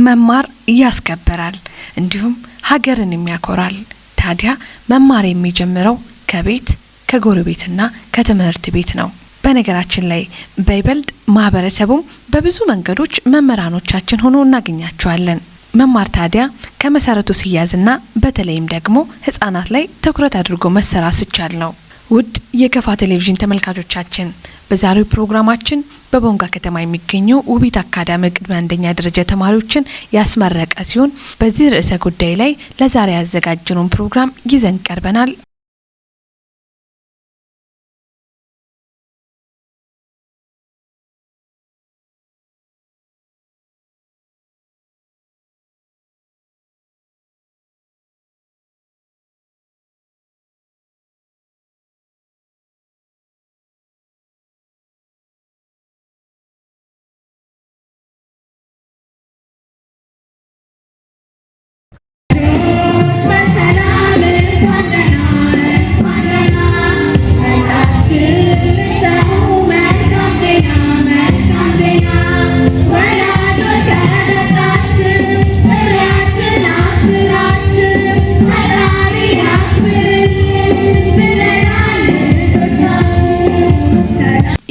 መማር ያስከብራል፣ እንዲሁም ሀገርንም ያኮራል። ታዲያ መማር የሚጀምረው ከቤት፣ ከጎረቤትና ከትምህርት ቤት ነው። በነገራችን ላይ በይበልጥ ማህበረሰቡም በብዙ መንገዶች መምህራኖቻችን ሆኖ እናገኛቸዋለን። መማር ታዲያ ከመሰረቱ ሲያዝና በተለይም ደግሞ ህጻናት ላይ ትኩረት አድርጎ መሰራት ሲቻል ነው። ውድ የከፋ ቴሌቪዥን ተመልካቾቻችን፣ በዛሬው ፕሮግራማችን በቦንጋ ከተማ የሚገኘው ውቢት አካዳሚ ቅድመ አንደኛ ደረጃ ተማሪዎችን ያስመረቀ ሲሆን፣ በዚህ ርዕሰ ጉዳይ ላይ ለዛሬ ያዘጋጀነውን ፕሮግራም ይዘን ቀርበናል።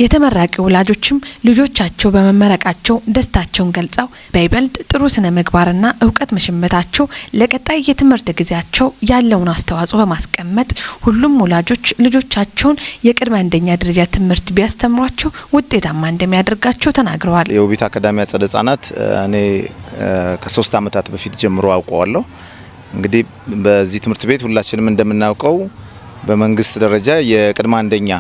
የተመራቂ ወላጆችም ልጆቻቸው በመመረቃቸው ደስታቸውን ገልጸው፣ በይበልጥ ጥሩ ስነ ምግባርና እውቀት መሸመታቸው ለቀጣይ የትምህርት ጊዜያቸው ያለውን አስተዋጽኦ በማስቀመጥ፣ ሁሉም ወላጆች ልጆቻቸውን የቅድመ አንደኛ ደረጃ ትምህርት ቢያስተምሯቸው ውጤታማ እንደሚያደርጋቸው ተናግረዋል። የውቢት አካዳሚ አጸደ ህጻናት እኔ ከ3 ዓመታት በፊት ጀምሮ አውቀዋለሁ። እንግዲህ በዚህ ትምህርት ቤት ሁላችንም እንደምናውቀው በመንግስት ደረጃ የቅድመ አንደኛ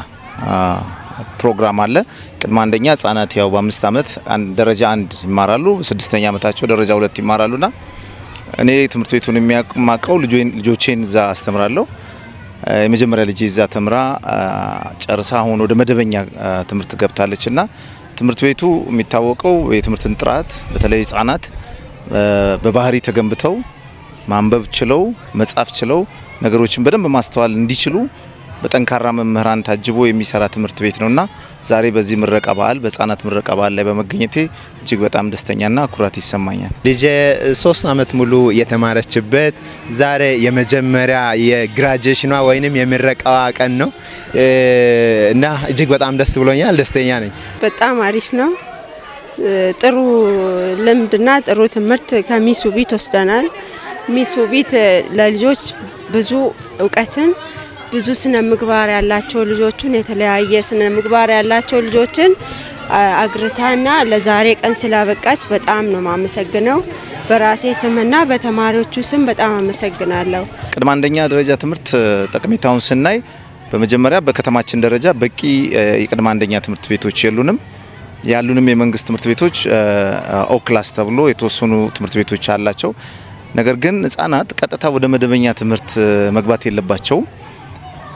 ፕሮግራም አለ። ቅድመ አንደኛ ህጻናት ያው በ5 አመት ደረጃ 1 ይማራሉ፣ ስድስተኛ አመታቸው ደረጃ 2 ይማራሉና እኔ ትምህርት ቤቱን የማውቀው ልጆቼን እዛ አስተምራለሁ። የመጀመሪያ ልጄ እዛ ተምራ ጨርሳ አሁን ወደ መደበኛ ትምህርት ገብታለች። እና ትምህርት ቤቱ የሚታወቀው የትምህርትን ጥራት፣ በተለይ ህጻናት በባህሪ ተገንብተው፣ ማንበብ ችለው፣ መጻፍ ችለው፣ ነገሮችን በደንብ ማስተዋል እንዲችሉ በጠንካራ መምህራን ታጅቦ የሚሰራ ትምህርት ቤት ነውና ዛሬ በዚህ ምረቃ በዓል፣ በህጻናት ምረቃ በዓል ላይ በመገኘቴ እጅግ በጣም ደስተኛና ኩራት ይሰማኛል። ልጄ 3 አመት ሙሉ የተማረችበት ዛሬ የመጀመሪያ የ graduation ኗ ወይንም የምረቃዋ ቀን ነው እና እጅግ በጣም ደስ ብሎኛል። ደስተኛ ነኝ። በጣም አሪፍ ነው። ጥሩ ልምድና ጥሩ ትምህርት ከ Miss ውቢት ወስደናል። Miss ውቢት ለልጆች ብዙ እውቀትን፣ ብዙ ስነ ምግባር ያላቸው ልጆችን፣ የተለያየ ስነ ምግባር ያላቸው ልጆችን አግርታና ለዛሬ ቀን ስላበቃች በጣም ነው ማመሰግነው። በራሴ ስምና በተማሪዎቹ ስም በጣም አመሰግናለሁ። ቅድመ አንደኛ ደረጃ ትምህርት ጠቀሜታውን ስናይ በመጀመሪያ በከተማችን ደረጃ በቂ የቅድመ አንደኛ ትምህርት ቤቶች የሉንም። ያሉንም የመንግስት ትምህርት ቤቶች O class ተብሎ የተወሰኑ ትምህርት ቤቶች አላቸው። ነገር ግን ህጻናት ቀጥታ ወደ መደበኛ ትምህርት መግባት የለባቸውም።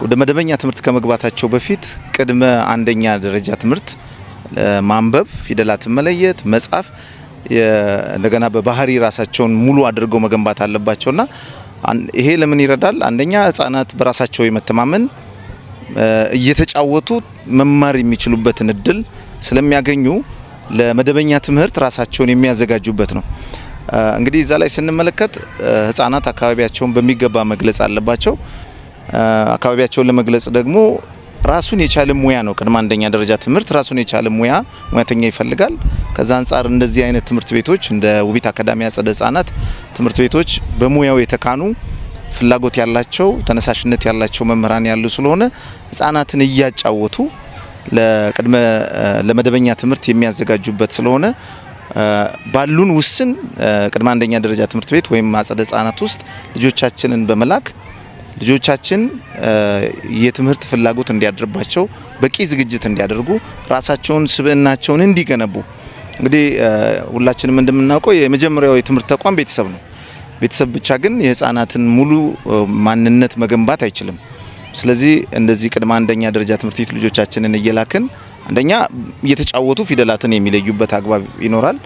ወደ መደበኛ ትምህርት ከመግባታቸው በፊት ቅድመ አንደኛ ደረጃ ትምህርት ማንበብ፣ ፊደላትን መለየት፣ መጻፍ፣ እንደገና በባህሪ ራሳቸውን ሙሉ አድርገው መገንባት አለባቸውና ይሄ ለምን ይረዳል? አንደኛ ህጻናት በራሳቸው የመተማመን፣ እየተጫወቱ መማር የሚችሉበትን እድል ስለሚያገኙ ለመደበኛ ትምህርት ራሳቸውን የሚያዘጋጁበት ነው። እንግዲህ እዛ ላይ ስንመለከት ህጻናት አካባቢያቸውን በሚገባ መግለጽ አለባቸው። አካባቢያቸውን ለመግለጽ ደግሞ ራሱን የቻለ ሙያ ነው። ቅድመ አንደኛ ደረጃ ትምህርት ራሱን የቻለ ሙያ፣ ሙያተኛ ይፈልጋል። ከዛ አንጻር እንደዚህ አይነት ትምህርት ቤቶች፣ እንደ ውቢት አካዳሚ አጸደ ህጻናት ትምህርት ቤቶች በሙያው የተካኑ፣ ፍላጎት ያላቸው፣ ተነሳሽነት ያላቸው መምህራን ያሉ ስለሆነ ህጻናትን እያጫወቱ ለቅድመ ለመደበኛ ትምህርት የሚያዘጋጁበት ስለሆነ፣ ባሉን ውስን ቅድመ አንደኛ ደረጃ ትምህርት ቤት ወይም አጸደ ህጻናት ውስጥ ልጆቻችንን በመላክ ልጆቻችን የትምህርት ፍላጎት እንዲያድርባቸው፣ በቂ ዝግጅት እንዲያደርጉ፣ ራሳቸውን ስብዕናቸውን እንዲገነቡ። እንግዲህ ሁላችንም እንደምናውቀው የመጀመሪያው የትምህርት ተቋም ቤተሰብ ነው። ቤተሰብ ብቻ ግን የህፃናትን ሙሉ ማንነት መገንባት አይችልም። ስለዚህ እንደዚህ ቅድመ አንደኛ ደረጃ ትምህርት ቤት ልጆቻችንን እየላክን አንደኛ እየተጫወቱ ፊደላትን የሚለዩበት አግባብ ይኖራል።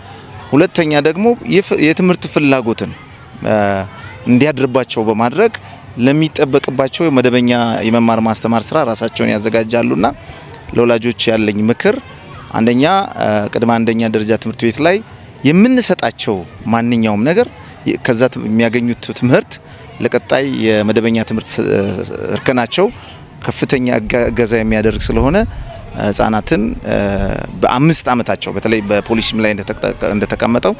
ሁለተኛ ደግሞ የትምህርት ፍላጎትን እንዲያድርባቸው በማድረግ ለሚጠበቅባቸው መደበኛ የመማር ማስተማር ስራ ራሳቸውን ያዘጋጃሉና ለወላጆች ያለኝ ምክር አንደኛ ቅድመ አንደኛ ደረጃ ትምህርት ቤት ላይ የምንሰጣቸው ማንኛውም ነገር ከዛ የሚያገኙት ትምህርት ለቀጣይ የመደበኛ ትምህርት እርከናቸው ከፍተኛ እገዛ የሚያደርግ ስለሆነ ህጻናትን በ5 ዓመታቸው በተለይ በፖሊሲም ላይ እንደተቀመጠው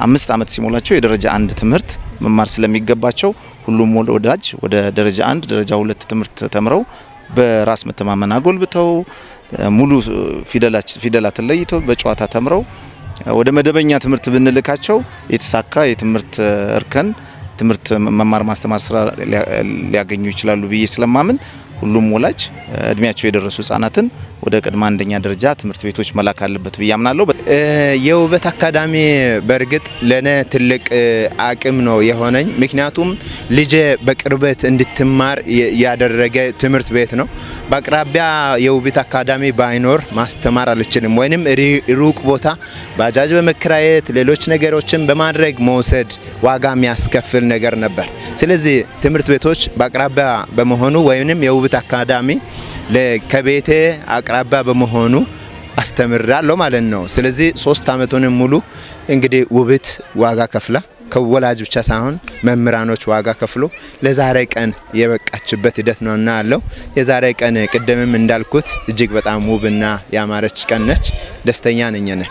5 ዓመት ሲሞላቸው የደረጃ 1 ትምህርት መማር ስለሚገባቸው ሁሉም ወላጅ ወደ ደረጃ 1 ደረጃ 2 ትምህርት ተምረው በራስ መተማመን አጎልብተው ሙሉ ፊደላትን ለይተው በጨዋታ ተምረው ወደ መደበኛ ትምህርት ብንልካቸው የተሳካ የትምህርት እርከን ትምህርት መማር ማስተማር ስራ ሊያገኙ ይችላሉ ብዬ ስለማምን ሁሉም ወላጅ እድሜያቸው የደረሱ ህጻናትን ወደ ቅድመ አንደኛ ደረጃ ትምህርት ቤቶች መላክ አለበት ብዬ አምናለሁ። የውበት አካዳሚ በእርግጥ ለኔ ትልቅ አቅም ነው የሆነኝ። ምክንያቱም ልጄ በቅርበት እንድትማር ያደረገ ትምህርት ቤት ነው። በአቅራቢያ የውበት አካዳሚ ባይኖር ማስተማር አልችልም፣ ወይንም ሩቅ ቦታ ባጃጅ በመከራየት ሌሎች ነገሮችን በማድረግ መውሰድ ዋጋ የሚያስከፍል ነገር ነበር። ስለዚህ ትምህርት ቤቶች በአቅራቢያ በመሆኑ ወይንም የውበት አካዳሚ ከቤቴ አቅራቢያ በመሆኑ አስተምራለሁ ማለት ነው። ስለዚህ 3 ዓመቱንም ሙሉ እንግዲህ ውበት ዋጋ ከፍላ ከወላጅ ብቻ ሳይሆን መምህራኖች ዋጋ ከፍሎ ለዛሬ ቀን የበቃችበት ሂደት ነውና ያለው የዛሬ ቀን ቅድምም እንዳልኩት እጅግ በጣም ውብና ያማረች ቀን ነች። ደስተኛ ነኝ እኔ።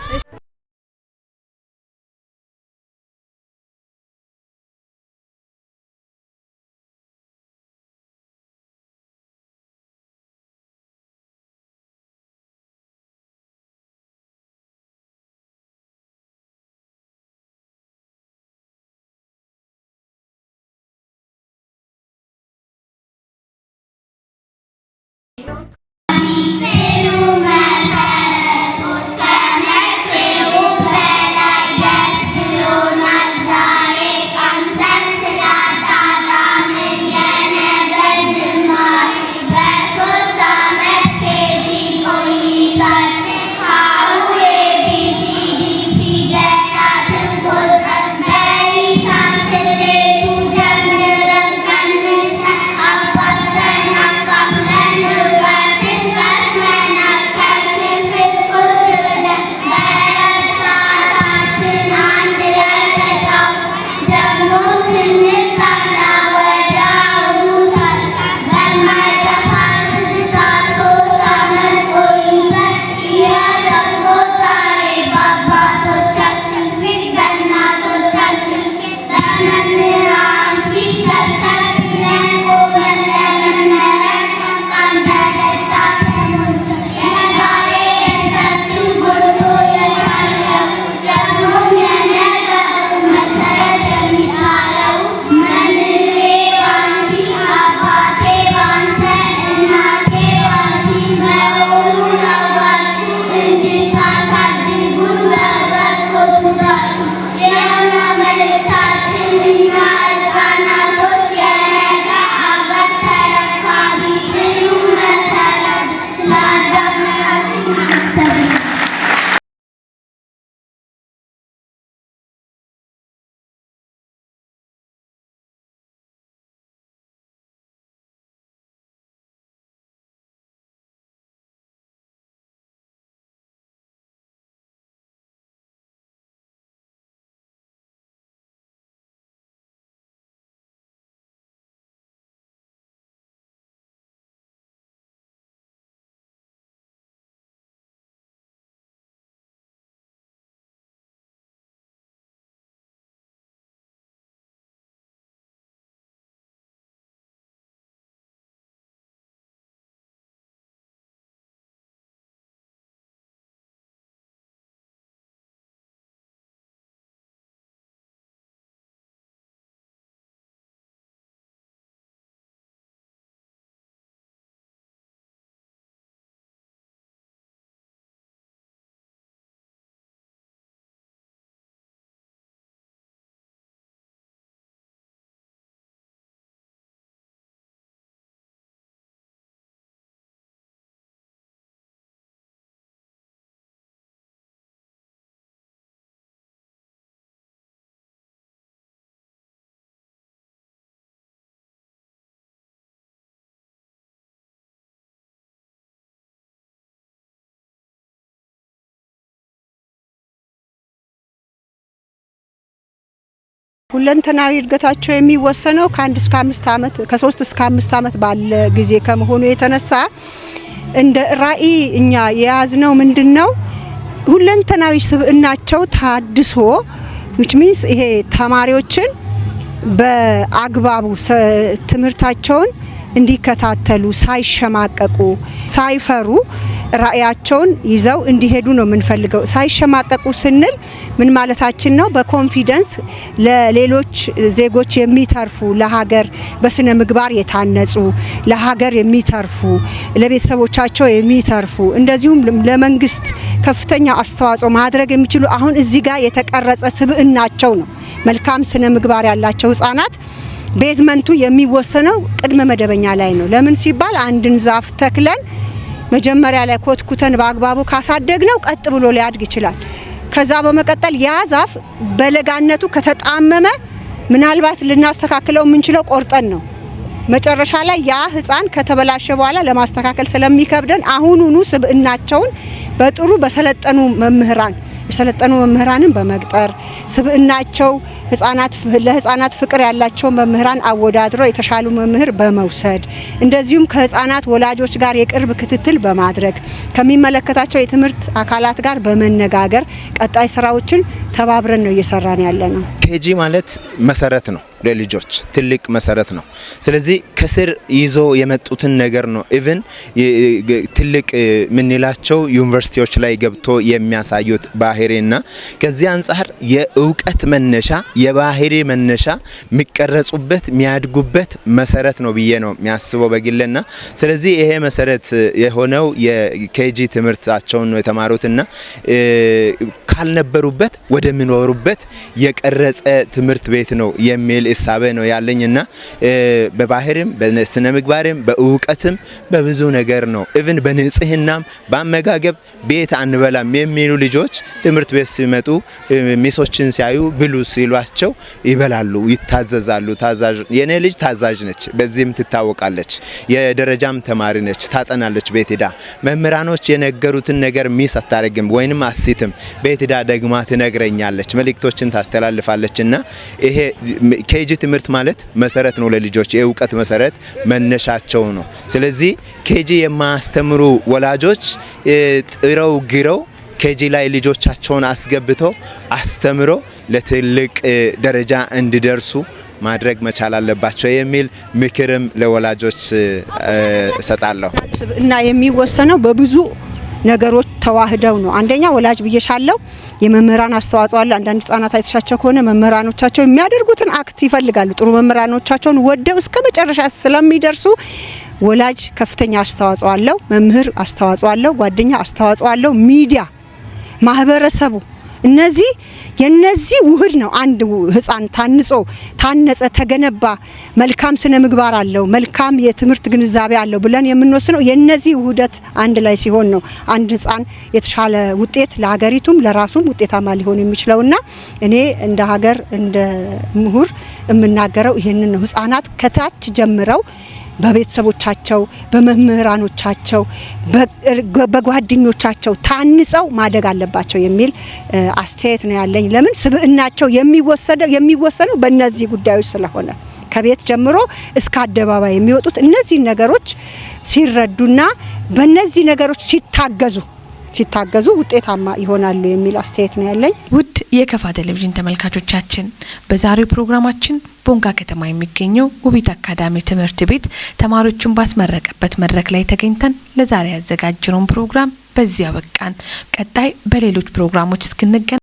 ሁለንተናዊ እድገታቸው የሚወሰነው ከ1 እስከ 5 ዓመት፣ ከ3 እስከ 5 ዓመት ባለ ጊዜ ከመሆኑ የተነሳ እንደ ራዕይ እኛ የያዝነው ምንድን ነው? ሁለንተናዊ ስብዕናቸው ታድሶ፣ which means ይሄ ተማሪዎችን በአግባቡ ትምህርታቸውን እንዲከታተሉ፣ ሳይሸማቀቁ፣ ሳይፈሩ ራዕያቸውን ይዘው እንዲሄዱ ነው የምንፈልገው። ሳይሸማቀቁ ስንል ምን ማለታችን ነው? በ confidence ለሌሎች ዜጎች የሚተርፉ፣ ለሀገር በስነ ምግባር የታነጹ፣ ለሀገር የሚተርፉ፣ ለቤተሰቦቻቸው የሚተርፉ፣ እንደዚሁም ለመንግስት ከፍተኛ አስተዋጽኦ ማድረግ የሚችሉ አሁን እዚህ ጋር የተቀረጸ ስብዕናቸው ነው። መልካም ስነ ምግባር ያላቸው ህጻናት basement ኡ የሚወሰነው ቅድመ መደበኛ ላይ ነው። ለምን ሲባል አንድን ዛፍ ተክለን መጀመሪያ ላይ ኮትኩተን በአግባቡ ካሳደግነው ቀጥ ብሎ ሊያድግ ይችላል። ከዛ በመቀጠል ያ ዛፍ በለጋነቱ ከተጣመመ ምናልባት ልናስተካክለው የምንችለው ቆርጠን ነው። መጨረሻ ላይ ያ ህፃን ከተበላሸ በኋላ ለማስተካከል ስለሚከብደን አሁኑኑ ስብዕናቸውን በጥሩ በሰለጠኑ መምህራን፣ የሰለጠኑ መምህራንን በመቅጠር፣ ስብዕናቸው ህጻናት ለህፃናት ፍቅር ያላቸው መምህራን አወዳድሮ የተሻሉ መምህር በመውሰድ፣ እንደዚሁም ከህፃናት ወላጆች ጋር የቅርብ ክትትል በማድረግ፣ ከሚመለከታቸው የትምህርት አካላት ጋር በመነጋገር ቀጣይ ስራዎችን ተባብረን ነው እየሰራን ያለነው። KG ማለት መሰረት ነው፣ ለልጆች ትልቅ መሰረት ነው። ስለዚህ ከስር ይዞ የመጡትን ነገር ነው even ትልቅ የምንላቸው ዩኒቨርሲቲዎች ላይ ገብቶ የሚያሳዩት ባህሪና ከዚህ አንጻር የእውቀት መነሻ፣ የባህሪ መነሻ፣ የሚቀረጹበት፣ የሚያድጉበት መሰረት ነው ብዬ ነው የሚያስበው በግሌና ስለዚህ ይሄ መሰረት የሆነው የ KG ትምህርታቸውን ነው የተማሩትና ካልነበሩበት ወደሚኖሩበት የቀረጸ ትምህርት ቤት ነው የሚል እሳቤ ነው ያለኝና በባህሪም፣ በስነ ምግባርም፣ በእውቀትም፣ በብዙ ነገር ነው። Even በንጽህናም፣ በአመጋገብ ቤት አንበላም የሚሉ ልጆች ትምህርት ቤት ሲመጡ ሚሶችን ሲያዩ ብሉ ሲሏቸው ይበላሉ፣ ይታዘዛሉ። ታዛዥ፣ የኔ ልጅ ታዛዥ ነች፣ በዚህም ትታወቃለች። የደረጃም ተማሪ ነች፣ ታጠናለች። ቤት ሄዳ መምህራኖች የነገሩትን ነገር miss አታደርግም ወይንም አሲትም፣ ቤት ሄዳ ደግማ ትነግረኛለች፣ መልእክቶችን ታስተላልፋለች። እና ይሄ KG ትምህርት ማለት መሰረት ነው ለልጆች፣ የእውቀት መሰረት መነሻቸው ነው። ስለዚህ KG የማያስተምሩ ወላጆች ጥረው ግረው KG ላይ ልጆቻቸውን አስገብተው አስተምሮ ለትልቅ ደረጃ እንዲደርሱ ማድረግ መቻል አለባቸው የሚል ምክርም ለወላጆች እሰጣለሁ። እና የሚወሰነው በብዙ ነገሮች ተዋህደው ነው። አንደኛ ወላጅ ብዬሻለው፣ የመምህራን አስተዋጽኦ አለ። አንዳንድ ህጻናት አይተሻቸው ከሆነ መምህራኖቻቸው የሚያደርጉትን act ይፈልጋሉ። ጥሩ መምህራኖቻቸውን ወደው እስከ መጨረሻ ስለሚደርሱ ወላጅ ከፍተኛ አስተዋጽኦ አለው። መምህር አስተዋጽኦ አለው። ጓደኛ አስተዋጽኦ አለው። ሚዲያ፣ ማህበረሰቡ፣ እነዚህ የነዚህ ውህድ ነው። አንድ ህፃን ታንጾ፣ ታነጸ፣ ተገነባ፣ መልካም ስነ ምግባር አለው፣ መልካም የትምህርት ግንዛቤ አለው ብለን የምንወስነው የነዚህ ውህደት አንድ ላይ ሲሆን ነው አንድ ህፃን የተሻለ ውጤት ለሀገሪቱም ለራሱም ውጤታማ ሊሆን የሚችለውና እኔ እንደ ሀገር እንደ ምሁር የምናገረው ይህንን ነው። ህፃናት ከታች ጀምረው በቤተሰቦቻቸው፣ በመምህራኖቻቸው፣ በጓደኞቻቸው ታንጸው ማደግ አለባቸው የሚል አስተያየት ነው ያለኝ። ለምን ስብዕናቸው የሚወሰደው የሚወሰነው በእነዚህ ጉዳዮች ስለሆነ ከቤት ጀምሮ እስከ አደባባይ የሚወጡት እነዚህ ነገሮች ሲረዱና በእነዚህ ነገሮች ሲታገዙ ውጤታማ ይሆናሉ የሚል አስተያየት ነው ያለኝ። ውድ የከፋ ቴሌቪዥን ተመልካቾቻችን፣ በዛሬው ፕሮግራማችን ቦንጋ ከተማ የሚገኘው ውቢት አካዳሚ ትምህርት ቤት ተማሪዎቹን ባስመረቀበት መድረክ ላይ ተገኝተን ለዛሬ ያዘጋጀነውን ፕሮግራም በዚህ አበቃን። ቀጣይ በሌሎች ፕሮግራሞች እስክንገናኝ